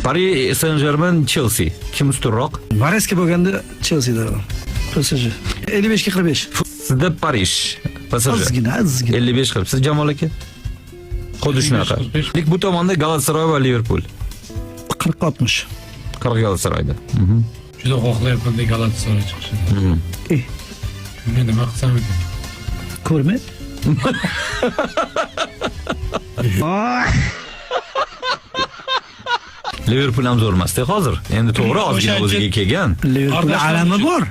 Paris Saint-Germain Chelsea. Kim ustunroq? Mareska bo'lganda Chelsea derdim. PSG. 55 ga 45. Sizda Parij, PSG. Ozgina, ozgina. 55 qilib. Siz Jamol aka? Xuddi shunaqa. 55. Lik bu tomonda Galatasaray va Liverpool. 40 60. 40 Galatasarayda. Juda xohlayapman Galatasaray chiqishini. Eh, Shunga nima qilsam ekan? ko'rma. Liverpool ham zo'r emas-da hozir. Endi to'g'ri ozgina O'sha o'ziga kelgan. Liverpool Qardoshlar alami uchun. bor.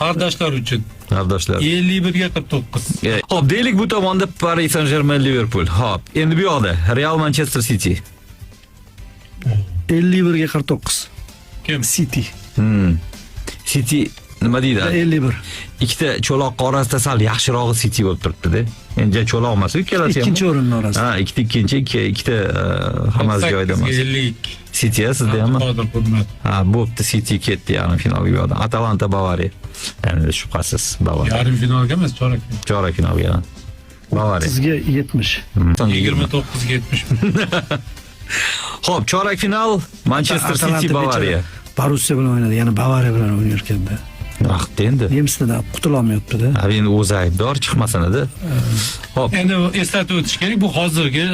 Qardoshlar uchun Qardoshlar. 51 ga 49. Xo'p, deylik bu tomonda Paris Saint-Germain Liverpool. Xo'p, endi bu yoqda Real Manchester City. 51 ga 49. Kim? City. City nima deydi? 51. Ikkita cho'loq orasida sal yaxshirog'i City bo'lib turibdi-da. Endi ja cho'loq emas, ikkalasi ham. Ikkinchi o'rinni orasida. Ha, ikkita ikkinchi, ikkita hammasi joyida emas. 52. City ya sizda hammi? Qodir Hurmat. Ha, bo'pti, City ketdi yarim finalga bu yoqda. Atalanta Bavariya. Endi shubhasiz Bavariya. Yarim finalga emas, chorak final. Chorak finalga. Ha. Bavariya. 30 ga 70. So'nggi 20. 29 ga 70. Xo'p, chorak final Manchester City Atalanta Bavariya. bechora Borussiya bilan o'ynadi. Ya'ni Bavariya bilan o'ynayotganda. Vaqt endi. Nemislardan qutulolmayapti-da. Ha, endi o'zi aybdor chiqmasin edi. Xo'p. Endi eslatib o'tish kerak, bu hozirgi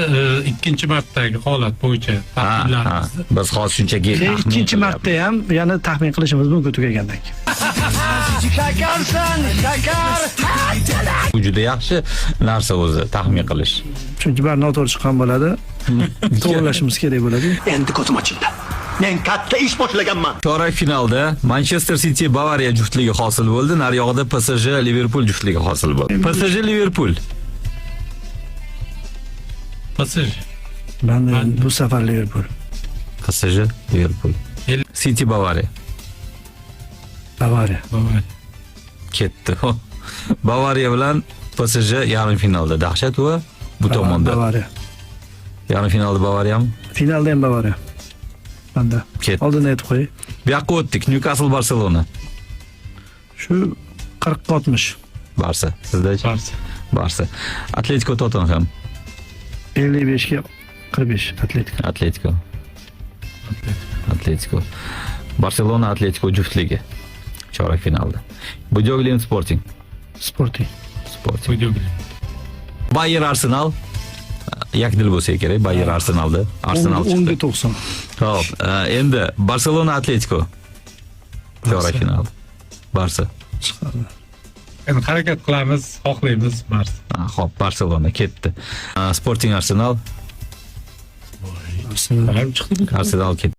ikkinchi martadagi holat bo'yicha Ha, ha. tahlillarimiz. Biz hozir shunchaki Keyin taxmin ikkinchi qilyapmiz. marta ham yana taxmin qilishimiz mumkin tugagandan keyin. Bu juda yaxshi narsa o'zi taxmin qilish. Chunki bari noto'g'ri chiqqan bo'ladi. To'g'rilashimiz kerak bo'ladi. Endi ko'zim ochildi. Men katta ish boshlaganman. Chorak finalda Manchester City Bavariya juftligi hosil bo'ldi. Nariyog'ida PSG Liverpool juftligi hosil bo'ldi. PSG Liverpool. PSG. Ben bu safar Liverpool. PSG Liverpool. City Bavariya Bavariya. Bavariya. ketdi. Bavariya bilan PSG yarim finalda. Dahshat va bu tomonda. Bavariya. Yarim finalda Bavariyami? Finalda ham Bavariya. Banda. Ketdi. Oldin aytib qo'yay. Bu yoqqa o'tdik. Newcastle Barcelona. Shu 40 60. Barsa. Sizda Barsa. Barsa. Atletico Tottenham. 55 ga 45 Atletico. Atletico. Atletico. Barcelona Atletico juftligi. Chorak finalda. Budoglimt Sporting. Sporting. Sporting. Budoglimt. Bayer Arsenal. Yakdil bo'lsa kerak Bayer Arsenalda. Arsenal 10 ga chiqdi. 90. Xo'p, endi Barcelona Atletico. Chorak final. Barsa. Chiqadi. Endi harakat qilamiz, xohlaymiz Barsa. Ha, xo'p, Barcelona ketdi. Sporting Arsenal, Arsenal. Ham chiqdi. Arsenal ketdi.